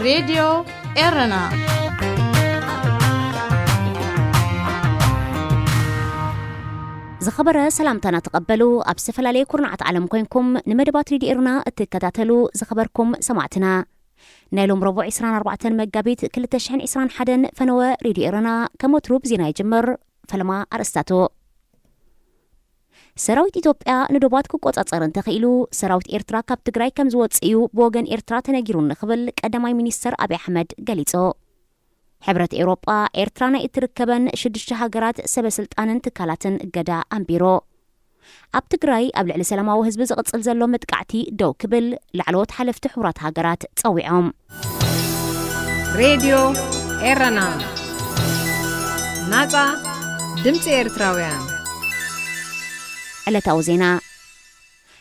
ሬድዮ ኤረና። ዝኸበረ ሰላምታና ተቐበሉ። ኣብ ዝተፈላለየ ኩርናዓት ዓለም ኮይንኩም ንመደባት ሬድዮ ኤረና እትከታተሉ ዝኸበርኩም ሰማዕትና፣ ናይ ሎም ረቡዕ ዕስራን ኣርባዕተን መጋቢት ክልተ ሽሕን ዕስራን ሓደን ፈነወ ሬድዮ ኤረና ከም ወትሩ ብዜና ይጅምር። ፈለማ ኣርእስታቱ። ሰራዊት ኢትዮጵያ ንዶባት ክቆጻጸር እንተኽኢሉ፣ ሰራዊት ኤርትራ ካብ ትግራይ ከም ዝወጽእ እዩ ብወገን ኤርትራ ተነጊሩኒ ክብል ቀዳማይ ሚኒስተር ኣብይ ኣሕመድ ገሊጹ። ሕብረት ኤውሮጳ፣ ኤርትራ ናይ እትርከበን ሽዱሽተ ሃገራት ሰበ ስልጣንን ትካላትን እገዳ ኣንቢሩ። ኣብ ትግራይ ኣብ ልዕሊ ሰላማዊ ህዝቢ ዝቕጽል ዘሎ መጥቃዕቲ ደው ክብል ላዕለዎት ሓለፍቲ ሕቡራት ሃገራት ጸዊዖም። ሬድዮ ኤረና፣ ናጻ ድምጺ ኤርትራውያን። ዕለታዊ ዜና።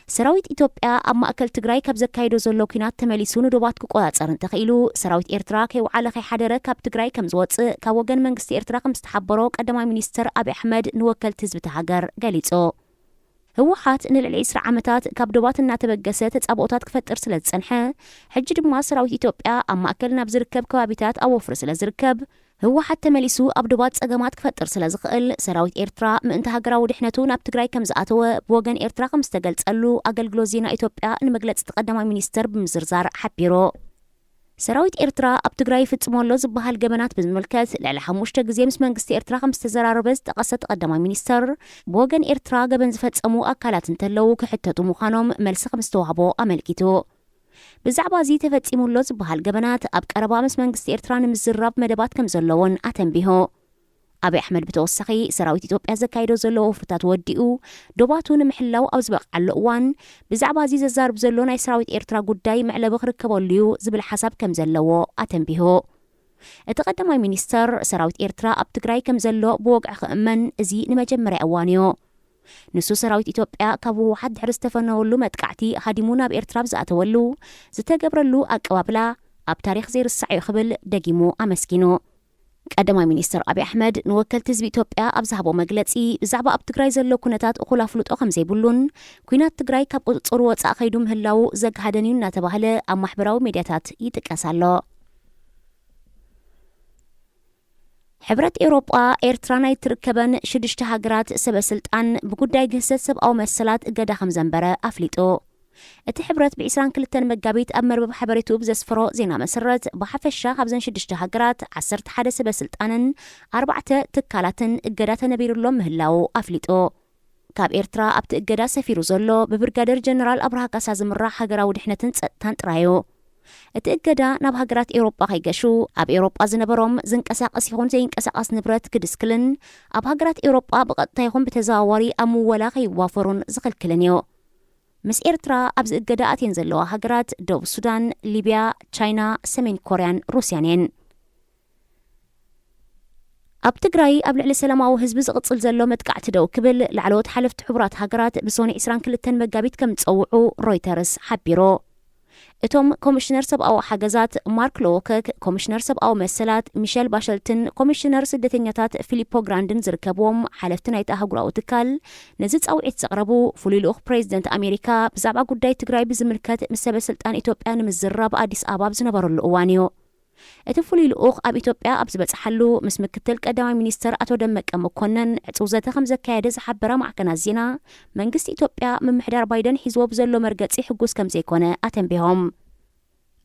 ሰራዊት ኢትዮጵያ ኣብ ማእከል ትግራይ ካብ ዘካየዶ ዘሎ ኲናት ተመሊሱ ንዶባት ክቆጻጸር እንተኽኢሉ፣ ሰራዊት ኤርትራ ከይወዓለ ከይሓደረ ካብ ትግራይ ከም ዝወጽእ ካብ ወገን መንግስቲ ኤርትራ ከም ዝተሓበሮ ቀዳማይ ሚኒስተር ኣብይ ኣሕመድ ንወከልቲ ህዝቢ እታ ሃገር ገሊጹ። ህወሓት ንልዕሊ ዕስራ ዓመታት ካብ ዶባት እናተበገሰ ተጻብኦታት ክፈጥር ስለ ዝጸንሐ፣ ሕጂ ድማ ሰራዊት ኢትዮጵያ ኣብ ማእከል ናብ ዝርከብ ከባቢታት ኣብ ወፍሪ ስለ ዝርከብ፣ ህወሓት ተመሊሱ ኣብ ዶባት ጸገማት ክፈጥር ስለ ዝኽእል፣ ሰራዊት ኤርትራ ምእንቲ ሃገራዊ ድሕነቱ ናብ ትግራይ ከም ዝኣተወ ብወገን ኤርትራ ከም ዝተገልጸሉ ኣገልግሎት ዜና ኢትዮጵያ ንመግለጺ እቲ ቀዳማይ ሚኒስተር ብምዝርዛር ሓቢሩ። ሰራዊት ኤርትራ ኣብ ትግራይ ይፍጽሞ ኣሎ ዝበሃል ገበናት ብዝምልከት ልዕሊ ሓሙሽተ ግዜ ምስ መንግስቲ ኤርትራ ከም ዝተዘራረበ ዝጠቐሰ እቲ ቀዳማይ ሚኒስተር፣ ብወገን ኤርትራ ገበን ዝፈጸሙ ኣካላት እንተለዉ ክሕተቱ ምዃኖም መልሲ ከም ዝተዋህቦ ኣመልኪቱ። ብዛዕባ እዚ ተፈጺሙ ኣሎ ዝበሃል ገበናት ኣብ ቀረባ ምስ መንግስቲ ኤርትራ ንምዝራብ መደባት ከም ዘሎ እውን ኣተንቢሁ። ኣብይ ኣሕመድ ብተወሳኺ፣ ሰራዊት ኢትዮጵያ ዘካይዶ ዘሎ ወፍርታት ወዲኡ ዶባቱ ንምሕላው ኣብ ዝበቕዓሉ እዋን፣ ብዛዕባ እዚ ዘዛርብ ዘሎ ናይ ሰራዊት ኤርትራ ጉዳይ መዕለቢ ክርከበሉ እዩ ዝብል ሓሳብ ከም ዘለዎ ኣተንቢሁ። እቲ ቀዳማይ ሚኒስተር፣ ሰራዊት ኤርትራ ኣብ ትግራይ ከም ዘሎ ብወግዒ ክእመን እዚ ንመጀመርያ እዋን እዩ። ንሱ ሰራዊት ኢትዮጵያ ካብ ህወሓት ድሕሪ ዝተፈነወሉ መጥቃዕቲ ሃዲሙ ናብ ኤርትራ ኣብ ዝኣተወሉ ዝተገብረሉ ኣቀባብላ ኣብ ታሪኽ ዘይርሳዕ እዩ ክብል ደጊሙ ኣመስጊኑ። ቀዳማይ ሚኒስተር ኣብይ ኣሕመድ ንወከልቲ ህዝቢ ኢትዮጵያ ኣብ ዝሃቦ መግለጺ፣ ብዛዕባ ኣብ ትግራይ ዘሎ ኩነታት እኹል ኣፍልጦ ከም ዘይብሉን፣ ኲናት ትግራይ ካብ ቁጽጽሩ ወጻእ ከይዱ ምህላዉ ዘግሃደን እዩ እናተባህለ ኣብ ማሕበራዊ ሜድያታት ይጥቀስ ኣሎ። ሕብረት ኤውሮጳ፣ ኤርትራ ናይ ትርከበን ሽዱሽተ ሃገራት ሰበ ስልጣን ብጉዳይ ግህሰት ሰብኣዊ መሰላት እገዳ ከም ዘንበረ ኣፍሊጡ። እቲ ሕብረት ብ ዕስራን ክልተን መጋቢት ኣብ መርበብ ሓበሬትኡ ብዘስፈሮ ዜና መሰረት፣ ብሓፈሻ ካብዘን ሽዱሽተ ሃገራት ዓሰርተ ሓደ ሰበ ስልጣንን ኣርባዕተ ትካላትን እገዳ ተነቢሩሎም ምህላዉ ኣፍሊጡ። ካብ ኤርትራ ኣብቲ እገዳ ሰፊሩ ዘሎ ብብርጋደር ጀነራል ኣብርሃ ካሳ ዝምራሕ ሃገራዊ ድሕነትን ጸጥታን ጥራዩ። እቲ እገዳ ናብ ሃገራት ኤውሮጳ ከይገሹ፣ ኣብ ኤውሮጳ ዝነበሮም ዝንቀሳቐስ ይኹን ዘይንቀሳቐስ ንብረት ክድስክልን፣ ኣብ ሃገራት ኤውሮጳ ብቐጥታ ይኹን ብተዘዋዋሪ ኣብ ምወላ ከይዋፈሩን ዝኽልክልን እዩ። ምስ ኤርትራ ኣብዚ እገዳ ኣትየን ዘለዋ ሃገራት ደቡብ ሱዳን፣ ሊብያ፣ ቻይና፣ ሰሜን ኮርያን ሩስያን እየን። ኣብ ትግራይ ኣብ ልዕሊ ሰላማዊ ህዝቢ ዝቕጽል ዘሎ መጥቃዕቲ ደው ክብል ላዕለዎት ሓለፍቲ ሕቡራት ሃገራት ብሶኒ ዕስራን ክልተን መጋቢት ከም ዝጸውዑ ሮይተርስ ሓቢሩ። እቶም ኮሚሽነር ሰብኣዊ ሓገዛት ማርክ ሎወከክ፣ ኮሚሽነር ሰብኣዊ መሰላት ሚሸል ባሸልትን ኮሚሽነር ስደተኛታት ፊሊፖ ግራንድን ዝርከብዎም ሓለፍቲ ናይቲ ኣህጉራዊ ትካል ነዚ ጻውዒት ዘቕረቡ፣ ፍሉይ ልኡኽ ፕሬዚደንት ኣሜሪካ ብዛዕባ ጉዳይ ትግራይ ብዝምልከት ምስ ሰበ ስልጣን ኢትዮጵያ ንምዝራብ ኣዲስ ኣበባ ኣብ ዝነበረሉ እዋን እዩ። እቲ ፍሉይ ልኡኽ ኣብ ኢትዮጵያ ኣብ ዝበጽሓሉ፣ ምስ ምክትል ቀዳማይ ሚኒስተር ኣቶ ደመቀ መኮነን ዕጹው ዘተ ከም ዘካየደ ዝሓበራ ማዕከናት ዜና፣ መንግስቲ ኢትዮጵያ ምምሕዳር ባይደን ሒዝዎ ብዘሎ መርገጺ ሕጉስ ከም ዘይኮነ ኣተንቢሆም።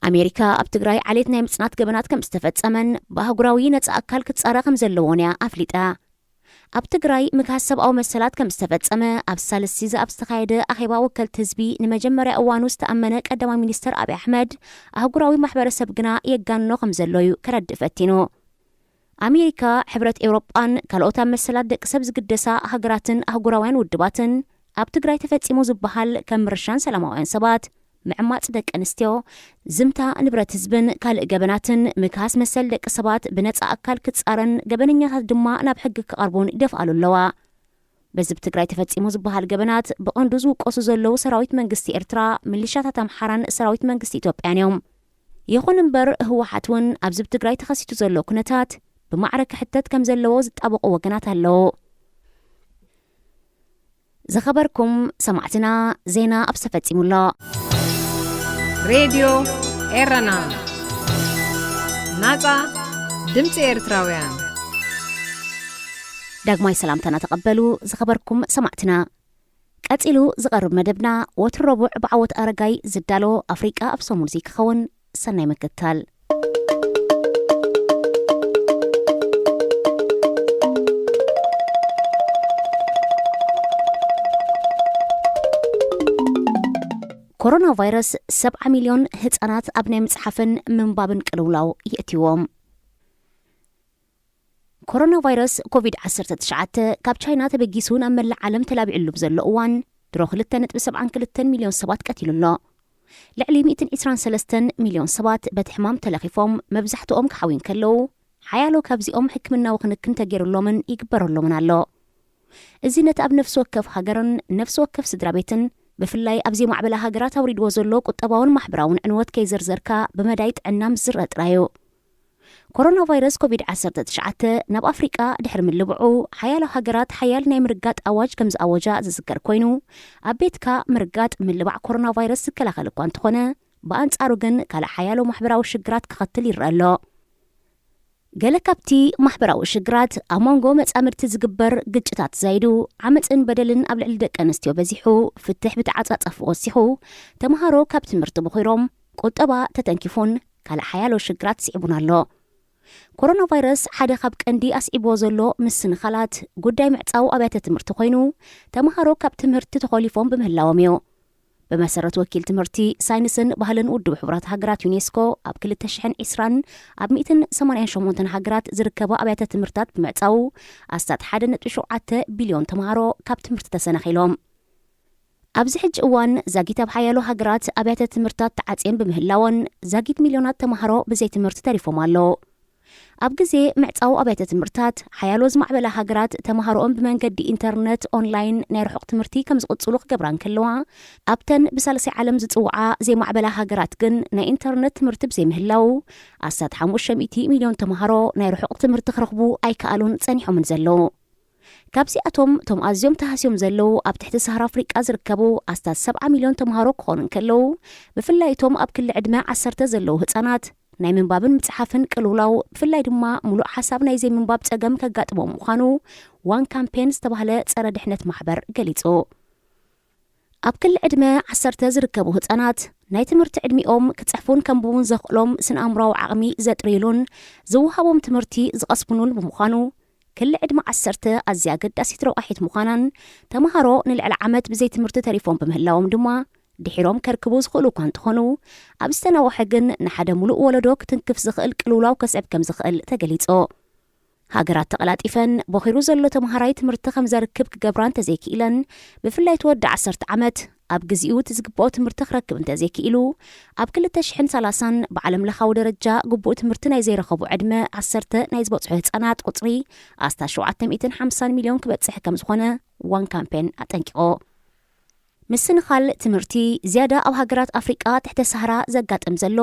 ኣሜሪካ ኣብ ትግራይ ዓሌት ናይ ምጽናት ገበናት ከም ዝተፈጸመን ብኣህጉራዊ ነጻ ኣካል ክጻረ ከም ዘለዎን እያ ኣፍሊጣ። ኣብ ትግራይ ምግሃስ ሰብኣዊ መሰላት ከም ዝተፈጸመ ኣብ ሳልስቲ ኣብ ዝተኻየደ ኣኼባ ወከልቲ ህዝቢ ንመጀመርያ እዋኑ ዝተኣመነ ቀዳማይ ሚኒስተር ኣብይ ኣሕመድ፣ ኣህጉራዊ ማሕበረሰብ ግና የጋንኖ ከም ዘሎ እዩ ከረድእ ፈቲኑ። ኣሜሪካ፣ ሕብረት ኤውሮጳን ካልኦት ኣብ መሰላት ደቂ ሰብ ዝግደሳ ሃገራትን ኣህጉራውያን ውድባትን፣ ኣብ ትግራይ ተፈጺሙ ዝበሃል ከም ምርሻን ሰላማውያን ሰባት፣ ምዕማጽ ደቂ ኣንስትዮ፣ ዝምታ ንብረት ህዝብን ካልእ ገበናትን ምግሃስ መሰል ደቂ ሰባት ብነጻ ኣካል ክጻረን ገበነኛታት ድማ ናብ ሕጊ ክቐርቡን ይደፍኣሉ ኣለዋ። በዚ ብትግራይ ተፈጺሙ ዝበሃል ገበናት ብቐንዱ ዝውቀሱ ዘለዉ ሰራዊት መንግስቲ ኤርትራ፣ ሚሊሻታት ኣምሓራን ሰራዊት መንግስቲ ኢትዮጵያን እዮም። ይኹን እምበር ህወሓት እውን ኣብዚ ብትግራይ ተኸሲቱ ዘሎ ኩነታት ብማዕረ ክሕተት ከም ዘለዎ ዝጣበቑ ወገናት ኣለዉ። ዝኸበርኩም ሰማዕትና፣ ዜና ኣብ ዝተፈጺሙ ኣሎ። ሬድዮ ኤረና። ናጻ ድምጺ ኤርትራውያን። ዳግማይ ሰላምታና ተቐበሉ ዝኸበርኩም ሰማዕትና። ቀጺሉ ዝቐርብ መደብና ወትሩ ረቡዕ ብዓወት ኣረጋይ ዝዳሎ ኣፍሪቃ ኣብ ሰሙን እዚ ክኸውን። ሰናይ ምክትታል። ኮሮና ቫይረስ ሰብዓ ሚልዮን ህጻናት ኣብ ናይ ምጽሓፍን ምንባብን ቅልውላው የእትዎም። ኮሮና ቫይረስ ኮቪድ ዓሰርተ ትሽዓተ ካብ ቻይና ተበጊሱ ናብ መላእ ዓለም ተላቢዕሉ ብዘሎ እዋን ድሮ ክልተ ነጥቢ ሰብዓን ክልተን ሚልዮን ሰባት ቀቲሉ ኣሎ። ልዕሊ ሚእትን ዕስራን ሰለስተን ሚልዮን ሰባት በቲ ሕማም ተለኺፎም መብዛሕትኦም ክሓውዩ እንከለዉ፣ ሓያሎ ካብዚኦም ሕክምናዊ ክንክን ተገይሩሎምን ይግበረሎምን ኣሎ። እዚ ነቲ ኣብ ነፍሲ ወከፍ ሃገርን ነፍሲ ወከፍ ስድራ ቤትን ብፍላይ ኣብ ዘይማዕበላ ሃገራት ኣውሪድዎ ዘሎ ቁጠባውን ማሕበራውን ዕንወት ከይዘርዘርካ ብመዳይ ጥዕና ምስ ዝረአ ጥራይ እዩ። ኮሮና ቫይረስ ኮቪድ ዓሰርተ ትሽዓተ ናብ ኣፍሪቃ ድሕሪ ምልብዑ ሓያሎ ሃገራት ሓያል ናይ ምርጋጥ ኣዋጅ ከም ዝኣወጃ ዝዝከር ኮይኑ፣ ኣብ ቤትካ ምርጋጥ ምልባዕ ኮሮና ቫይረስ ዝከላኸል እኳ እንተኾነ፣ ብኣንጻሩ ግን ካልእ ሓያሎ ማሕበራዊ ሽግራት ክኸትል ይረአ ኣሎ። ገለ ካብቲ ማሕበራዊ ሽግራት ኣብ መንጎ መጻምድቲ ዝግበር ግጭታት ዛይዱ፣ ዓመጽን በደልን ኣብ ልዕሊ ደቂ ኣንስትዮ በዚሑ፣ ፍትሕ ብተዓጻጸፊ ወሲኹ፣ ተምሃሮ ካብ ትምህርቲ ቦኺሮም፣ ቁጠባ ተተንኪፉን ካልእ ሓያሎ ሽግራት ስዒቡን ኣሎ። ኮሮና ቫይረስ ሓደ ካብ ቀንዲ ኣስዒብዎ ዘሎ ምስንኻላት ጉዳይ ምዕጻው ኣብያተ ትምህርቲ ኮይኑ፣ ተምሃሮ ካብ ትምህርቲ ተኾሊፎም ብምህላዎም እዩ። ብመሰረት ወኪል ትምህርቲ፣ ሳይንስን ባህልን ውድብ ሕቡራት ሃገራት ዩኔስኮ፣ ኣብ ክልተ ሽሕን ዕስራን ኣብ ሚእትን ሰማንያን ሸሞንተን ሃገራት ዝርከባ ኣብያተ ትምህርታት ብምዕጻው ኣስታት ሓደ ነጥቢ ሸውዓተ ቢልዮን ተምሃሮ ካብ ትምህርቲ ተሰናኺሎም። ኣብዚ ሕጂ እዋን ዛጊት ኣብ ሓያሎ ሃገራት ኣብያተ ትምህርታት ተዓጽየን ብምህላወን ዛጊት ሚልዮናት ተምሃሮ ብዘይ ትምህርቲ ተሪፎም ኣለዉ። ኣብ ግዜ ምዕጻው ኣብያተ ትምህርታት፣ ሓያሎ ዝማዕበላ ሃገራት ተምሃሮኦም ብመንገዲ ኢንተርነት፣ ኦንላይን፣ ናይ ርሑቕ ትምህርቲ ከም ዝቕጽሉ ክገብራ እንከለዋ፣ ኣብተን ብሳልሳይ ዓለም ዝጽውዓ ዘይማዕበላ ሃገራት ግን ናይ ኢንተርነት ትምህርቲ ብዘይምህላው፣ ኣስታት ሓሙሽተ ሚእቲ ሚልዮን ተምሃሮ ናይ ርሑቕ ትምህርቲ ክረኽቡ ኣይከኣሉን ጸኒሖምን ዘለዉ። ካብዚኣቶም እቶም ኣዝዮም ተሃስዮም ዘለዉ ኣብ ትሕቲ ሰሃራ ኣፍሪቃ ዝርከቡ ኣስታት ሰብዓ ሚልዮን ተምሃሮ ክኾኑ እንከለዉ፣ ብፍላይ እቶም ኣብ ክሊ ዕድመ ዓሰርተ ዘለዉ ህጻናት ናይ ምንባብን ምጽሓፍን ቅልውላው፣ ብፍላይ ድማ ምሉእ ሓሳብ ናይ ዘይምንባብ ጸገም ከጋጥሞም ምዃኑ ዋን ካምፔን ዝተባህለ ጸረ ድሕነት ማሕበር ገሊጹ። ኣብ ክሊ ዕድመ ዓሰርተ ዝርከቡ ህጻናት ናይ ትምህርቲ ዕድሚኦም ክጽሕፉን ከንብቡን ዘኽእሎም ስነ-ኣእምሮኣዊ ዓቕሚ ዘጥርዩሉን ዝወሃቦም ትምህርቲ ዝቐስምሉን ብምዃኑ፣ ክሊ ዕድመ ዓሰርተ ኣዝያ ኣገዳሲት ረቋሒት ምዃናን፣ ተምሃሮ ንልዕሊ ዓመት ብዘይ ትምህርቲ ተሪፎም ብምህላዎም ድማ፣ ድሒሮም ከርክቡ ዝኽእሉ እኳ እንተኾኑ፣ ኣብ ዝተናውሐ ግን ንሓደ ምሉእ ወለዶ ክትንክፍ ዝኽእል ቅልውላው ከስዕብ ከም ዝኽእል ተገሊጹ። ሃገራት ተቐላጢፈን ቦኺሩ ዘሎ ተምሃራይ ትምህርቲ ከም ዘርክብ ክገብራ እንተዘይክኢለን፣ ብፍላይ እቲ ወዲ ዓሰርተ ዓመት ኣብ ግዜኡ እቲ ዝግብኦ ትምህርቲ ክረክብ እንተዘይክኢሉ፣ ኣብ ክልተ ሽሕን ሰላሳን ብዓለም ለኻዊ ደረጃ ግቡእ ትምህርቲ ናይ ዘይረኸቡ ዕድመ ዓሰርተ ናይ ዝበጽሑ ህጻናት ቁጽሪ ኣስታት ሸውዓተ ሚእትን ሓምሳን ሚልዮን ክበጽሕ ከም ዝኾነ ዋን ካምፔን ኣጠንቂቑ። ምስንኻል ትምህርቲ ዝያዳ ኣብ ሃገራት ኣፍሪቃ ትሕተ ሳህራ ዘጋጥም ዘሎ፣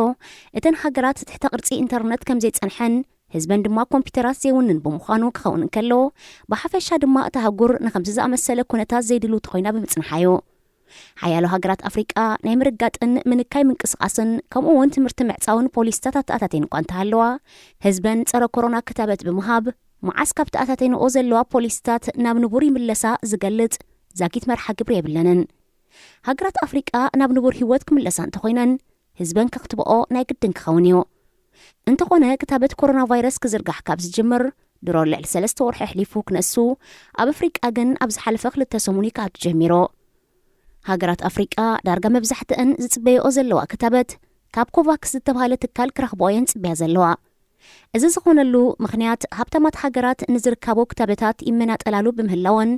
እተን ሃገራት ትሕተ ቅርጺ ኢንተርነት ከም ዘይጸንሐን ህዝበን ድማ ኮምፒውተራት ዘይውንን ብምዃኑ ክኸውን እንከሎ፣ ብሓፈሻ ድማ እታ ኣህጉር ንኸምዚ ዝኣመሰለ ኩነታት ዘይድልውቲ ኮይና ብምጽንሓ እዩ። ሓያሎ ሃገራት ኣፍሪቃ ናይ ምርጋጥን ምንካይ ምንቅስቓስን ከምኡ እውን ትምህርቲ ምዕጻውን ፖሊሲታት ኣተኣታተን እኳ እንተሃለዋ፣ ህዝበን ጸረ ኮሮና ክታበት ብምሃብ፣ መዓስ ካብ ተኣታተንኦ ዘለዋ ፖሊሲታት ናብ ንቡር ይምለሳ ዝገልጽ ዛጊት መርሓ ግብሪ የብለንን። ሃገራት ኣፍሪቃ ናብ ንቡር ህይወት ክምለሳ እንተኾይነን፣ ህዝበን ከኽትብኦ ናይ ግድን ክኸውን እዩ። እንተኾነ፣ ክታበት ኮሮና ቫይረስ ክዝርጋሕ ካብ ዝጅምር ድሮ ልዕሊ ሰለስተ ወርሒ ኣሕሊፉ ክነሱ፣ ኣብ ኣፍሪቃ ግን ኣብ ዝሓለፈ ክልተ ሰሙን ይከኣቱ ጀሚሩ። ሃገራት ኣፍሪቃ ዳርጋ መብዛሕትአን ዝጽበይኦ ዘለዋ ክታበት ካብ ኮቫክስ ዝተባህለ ትካል ክረኽብኦ እየን ጽበያ ዘለዋ። እዚ ዝኾነሉ ምኽንያት፣ ሃብታማት ሃገራት ንዝርከቦ ክታበታት ይመናጠላሉ ብምህላወን፣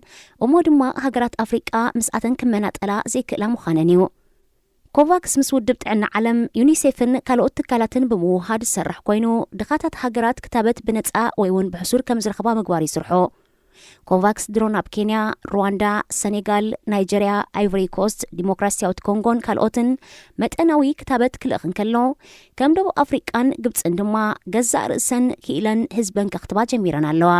እሞ ድማ ሃገራት ኣፍሪቃ ምስኣተን ክመናጠላ ዘይክእላ ምዃነን እዩ። ኮቫክስ ምስ ውድብ ጥዕና ዓለም፣ ዩኒሴፍን ካልኦት ትካላትን ብምውሃድ ዝሰርሕ ኮይኑ፣ ድኻታት ሃገራት ክታበት ብነጻ ወይ እውን ብሕሱር ከም ዝረኽባ ምግባር እዩ ስርሑ። ኮቫክስ ድሮ ናብ ኬንያ፣ ሩዋንዳ፣ ሰኔጋል፣ ናይጀርያ፣ ኣይቮሪ ኮስት፣ ዲሞክራሲያዊት ኮንጎን ካልኦትን መጠናዊ ክታበት ክልእኽ እንከሎ፣ ከም ደቡብ ኣፍሪቃን ግብጽን ድማ ገዛእ ርእሰን ክኢለን ህዝበን ከኽትባ ጀሚረን ኣለዋ።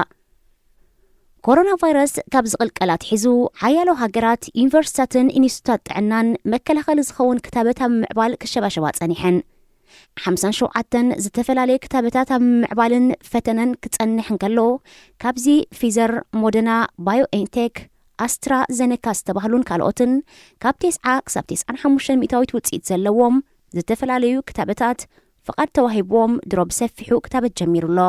ኮሮና ቫይረስ ካብ ዝቕልቀል ኣትሒዙ፣ ሓያሎ ሃገራት፣ ዩኒቨርሲታትን ኢንስቲቱታት ጥዕናን መከላኸሊ ዝኸውን ክታበት ኣብ ምምዕባል ክሸባሸባ ጸኒሐን። ሓምሳን ሸውዓተን ዝተፈላለየ ክታበታት ኣብ ምምዕባልን ፈተነን ክጸንሕ እንከሎ፣ ካብዚ ፊዘር፣ ሞደና፣ ባዮኤንቴክ፣ ኣስትራ ዘነካ ዝተባህሉን ካልኦትን ካብ ተስዓ ክሳብ ተስዓን ሓሙሽተን ሚእታዊት ውጽኢት ዘለዎም ዝተፈላለዩ ክታበታት ፍቓድ ተዋሂብዎም ድሮ ብሰፊሑ ክታበት ጀሚሩ ኣሎ።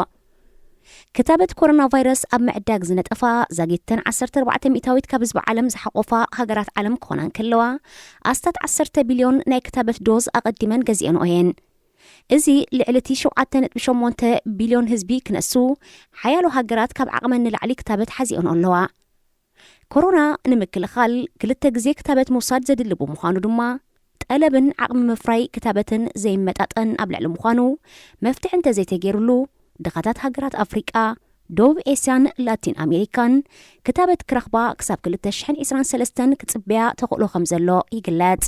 ክታበት ኮሮና ቫይረስ ኣብ ምዕዳግ ዝነጠፋ ዛጊተን ዓሰርተ ኣርባዕተ ሚእታዊት ካብ ህዝቢ ዓለም ዝሓቆፋ ሃገራት ዓለም ክኾና እንከለዋ፣ ኣስታት ዓሰርተ ቢልዮን ናይ ክታበት ዶዝ ኣቐዲመን ገዚኦንኦ እየን። እዚ ልዕሊ እቲ ሸውዓተ ነጥቢ ሸሞንተ ቢልዮን ህዝቢ ክነሱ፣ ሓያሎ ሃገራት ካብ ዓቕመን ንላዕሊ ክታበት ሓዚኦንኦ ኣለዋ። ኮሮና ንምክልኻል ክልተ ግዜ ክታበት ምውሳድ ዘድሊ ብምዃኑ ድማ፣ ጠለብን ዓቕሚ ምፍራይ ክታበትን ዘይመጣጠን ኣብ ልዕሊ ምዃኑ፣ መፍትሒ እንተዘይተገይሩሉ፣ ድኻታት ሃገራት ኣፍሪቃ፣ ደቡብ ኤስያን ላቲን ኣሜሪካን ክታበት ክረኽባ ክሳብ ክልተ ሽሕን ዕስራን ሰለስተን ክጽበያ ተኽእሎ ከም ዘሎ ይግለጽ።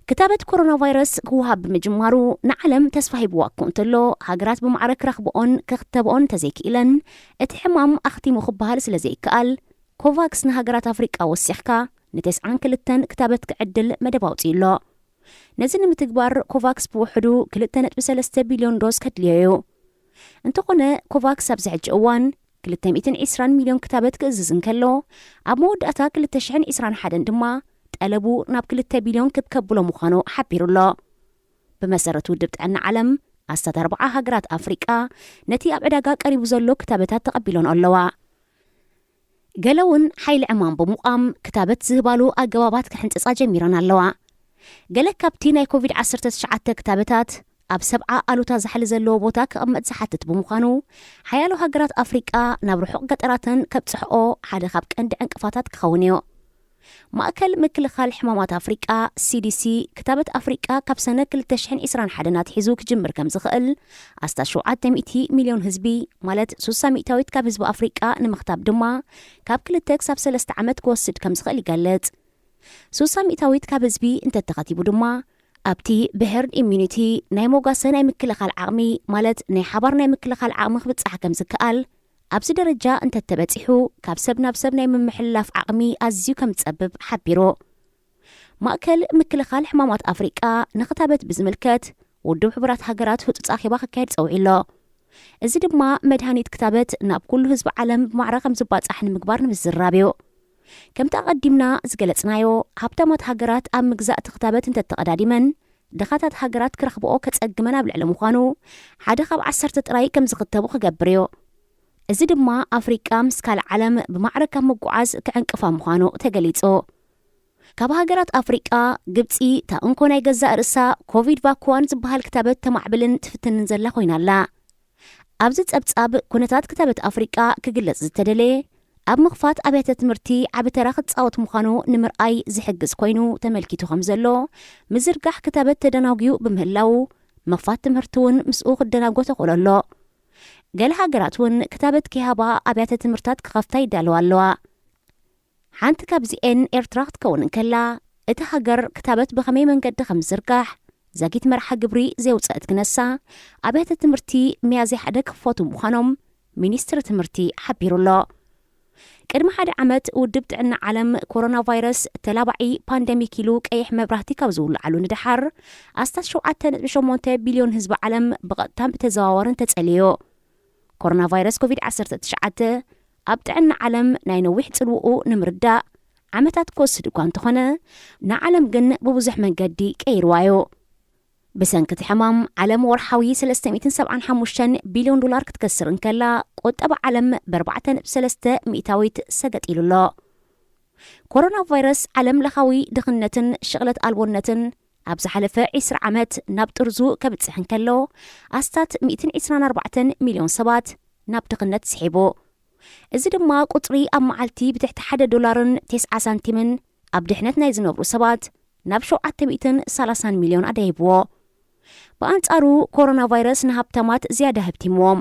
ክታበት ኮሮና ቫይረስ ክወሃብ ብምጅማሩ ንዓለም ተስፋ ሂብዋ እኮ እንተሎ፣ ሃገራት ብማዕረ ክረኽብኦን ክኽተብኦን እንተዘይክኢለን፣ እቲ ሕማም ኣኽቲሙ ክበሃል ስለ ዘይከኣል፣ ኮቫክስ ንሃገራት ኣፍሪቃ ወሲኽካ ንተስዓን ክልተን ክታበት ክዕድል መደብ ኣውጺኡ ኣሎ። ነዚ ንምትግባር ኮቫክስ ብውሕዱ ክልተ ነጥቢ ሰለስተ ቢልዮን ዶዝ ከድልዮ እዩ። እንተኾነ፣ ኮቫክስ ኣብዚ ሕጂ እዋን ክልተ ሚእትን ዕስራን ሚልዮን ክታበት ክእዝዝ እንከሎ፣ ኣብ መወዳእታ ክልተ ሽሕን ዕስራን ሓደን ድማ ጠለቡ ናብ ክልተ ቢልዮን ክብ ከብሎ ምዃኑ ሓቢሩ ኣሎ። ብመሰረት ውድብ ጥዕና ዓለም፣ ኣስታት ኣርብዓ ሃገራት ኣፍሪቃ ነቲ ኣብ ዕዳጋ ቀሪቡ ዘሎ ክታበታት ተቐቢሎን ኣለዋ። ገለ እውን ሓይሊ ዕማም ብምቋም ክታበት ዝህባሉ ኣገባባት ክሕንጽጻ ጀሚረን ኣለዋ። ገለ ካብቲ ናይ ኮቪድ ዓሰርተ ትሽዓተ ክታበታት ኣብ ሰብዓ ኣሉታ ዛሕሊ ዘለዎ ቦታ ክቕመጥ ዝሓትት ብምዃኑ፣ ሓያሎ ሃገራት ኣፍሪቃ ናብ ርሑቕ ገጠራተን ከብጽሕኦ ሓደ ካብ ቀንዲ ዕንቅፋታት ክኸውን እዩ። ማእከል ምክልኻል ሕማማት ኣፍሪቃ፣ ሲዲሲ፣ ክታበት ኣፍሪቃ ካብ ሰነ ክልተ ሽሕን ዕስራን ሓደን ኣትሒዙ ክጅምር ከም ዝኽእል፣ ኣስታት ሸውዓተ ሚእቲ ሚልዮን ህዝቢ፣ ማለት ሱሳ ሚእታዊት ካብ ህዝቢ ኣፍሪቃ ንምኽታብ ድማ ካብ ክልተ ክሳብ ሰለስተ ዓመት ክወስድ ከም ዝኽእል ይገልጽ። ሱሳ ሚእታዊት ካብ ህዝቢ እንተተኸቲቡ ድማ፣ ኣብቲ ብሄርድ ኢሚዩኒቲ ናይ ሞጋሰ ናይ ምክልኻል ዓቕሚ፣ ማለት ናይ ሓባር ናይ ምክልኻል ዓቕሚ ክብጻሕ ከም ዝከኣል፣ ኣብዚ ደረጃ እንተተበጺሑ፣ ካብ ሰብ ናብ ሰብ ናይ ምምሕልላፍ ዓቕሚ ኣዝዩ ከም ዝጸብብ ሓቢሩ። ማእከል ምክልኻል ሕማማት ኣፍሪቃ ንኽታበት ብዝምልከት፣ ውድብ ሕቡራት ሃገራት ህጹጽ ኣኼባ ክካየድ ጸዊዑ ኣሎ። እዚ ድማ መድሃኒት ክታበት ናብ ኩሉ ህዝቢ ዓለም ብማዕረ ከም ዝባጻሕ ንምግባር ንምዝራብ እዩ። ከምቲ ኣቐዲምና ዝገለጽናዮ፣ ሃብታማት ሃገራት ኣብ ምግዛእ እቲ ክታበት እንተተቐዳዲመን፣ ድኻታት ሃገራት ክረኽብኦ ከጸግመን ኣብ ልዕሊ ምዃኑ፣ ሓደ ካብ ዓሰርተ ጥራይ ከም ዝኽተቡ ክገብር እዩ። እዚ ድማ ኣፍሪቃ ምስ ካልእ ዓለም ብማዕረ ካብ ምጉዓዝ ክዕንቅፋ ምዃኑ ተገሊጹ። ካብ ሃገራት ኣፍሪቃ፣ ግብጺ እታ እንኮ ናይ ገዛእ ርእሳ ኮቪድ ቫኩዋን ዝበሃል ክታበት ተማዕብልን ትፍትንን ዘላ ኮይና ኣላ። ኣብዚ ጸብጻብ፣ ኩነታት ክታበት ኣፍሪቃ ክግለጽ ዝተደለየ፣ ኣብ ምኽፋት ኣብያተ ትምህርቲ ዓቢ ተራ ክጻወት ምዃኑ ንምርኣይ ዝሕግዝ ኮይኑ ተመልኪቱ ከም ዘሎ፣ ምዝርጋሕ ክታበት ተደናጉዩ ብምህላዉ፣ ምኽፋት ትምህርቲ እውን ምስኡ ክደናጎ ተኽእሎ ኣሎ። ገለ ሃገራት እውን ክታበት ከይሃባ ኣብያተ ትምህርታት ክኸፍታ ይዳለዋ ኣለዋ። ሓንቲ ካብዚኤን ኤርትራ ክትከውን እንከላ፣ እታ ሃገር ክታበት ብኸመይ መንገዲ ከም ዝዝርጋሕ ዛጊት መርሓ ግብሪ ዘየውጸአት ክነሳ፣ ኣብያተ ትምህርቲ ሚያዝያ ሓደ ክኽፈቱ ምዃኖም ሚኒስትሪ ትምህርቲ ሓቢሩ ኣሎ። ቅድሚ ሓደ ዓመት፣ ውድብ ጥዕና ዓለም፣ ኮሮና ቫይረስ ተላባዒ ፓንደሚክ ኢሉ ቀይሕ መብራህቲ ካብ ዝውልዓሉ ንደሓር፣ ኣስታት ሸውዓተ ነጥቢ ሸሞንተ ቢልዮን ህዝቢ ዓለም ብቐጥታን ብተዘዋዋርን ተጸልዮ። ኮሮና ቫይረስ ኮቪድ ዓሰርተ ትሽዓተ ኣብ ጥዕና ዓለም ናይ ነዊሕ ጽልውኡ ንምርዳእ ዓመታት ክወስድ እኳ እንተኾነ፣ ንዓለም ግን ብብዙሕ መንገዲ ቀይርዋ እዩ። ብሰንኪ እቲ ሕማም፣ ዓለም ወርሓዊ ሰለስተ ሚእትን ሰብዓን ሓሙሽተን ቢልዮን ዶላር ክትከስር እንከላ፣ ቁጠባ ዓለም ብኣርባዕተ ነጥቢ ሰለስተ ሚእታዊት ሰገጥ ኢሉ ኣሎ። ኮሮና ቫይረስ ዓለም ለኻዊ ድኽነትን ሽቕለት ኣልቦነትን ኣብ ዝሓለፈ ዕስራ ዓመት ናብ ጥርዙ ከብጽሕ እንከሎ፣ ኣስታት ሚእትን ዕስራን ኣርባዕተን ሚልዮን ሰባት ናብ ድኽነት ስሒቡ። እዚ ድማ ቁጽሪ ኣብ መዓልቲ ብትሕቲ ሓደ ዶላርን ተስዓ ሳንቲምን ኣብ ድሕነት ናይ ዝነብሩ ሰባት ናብ ሸውዓተ ሚእትን ሰላሳን ሚልዮን ኣዳይብዎ። ብኣንጻሩ፣ ኮሮና ቫይረስ ንሃብታማት ዝያዳ ህብቲምዎም።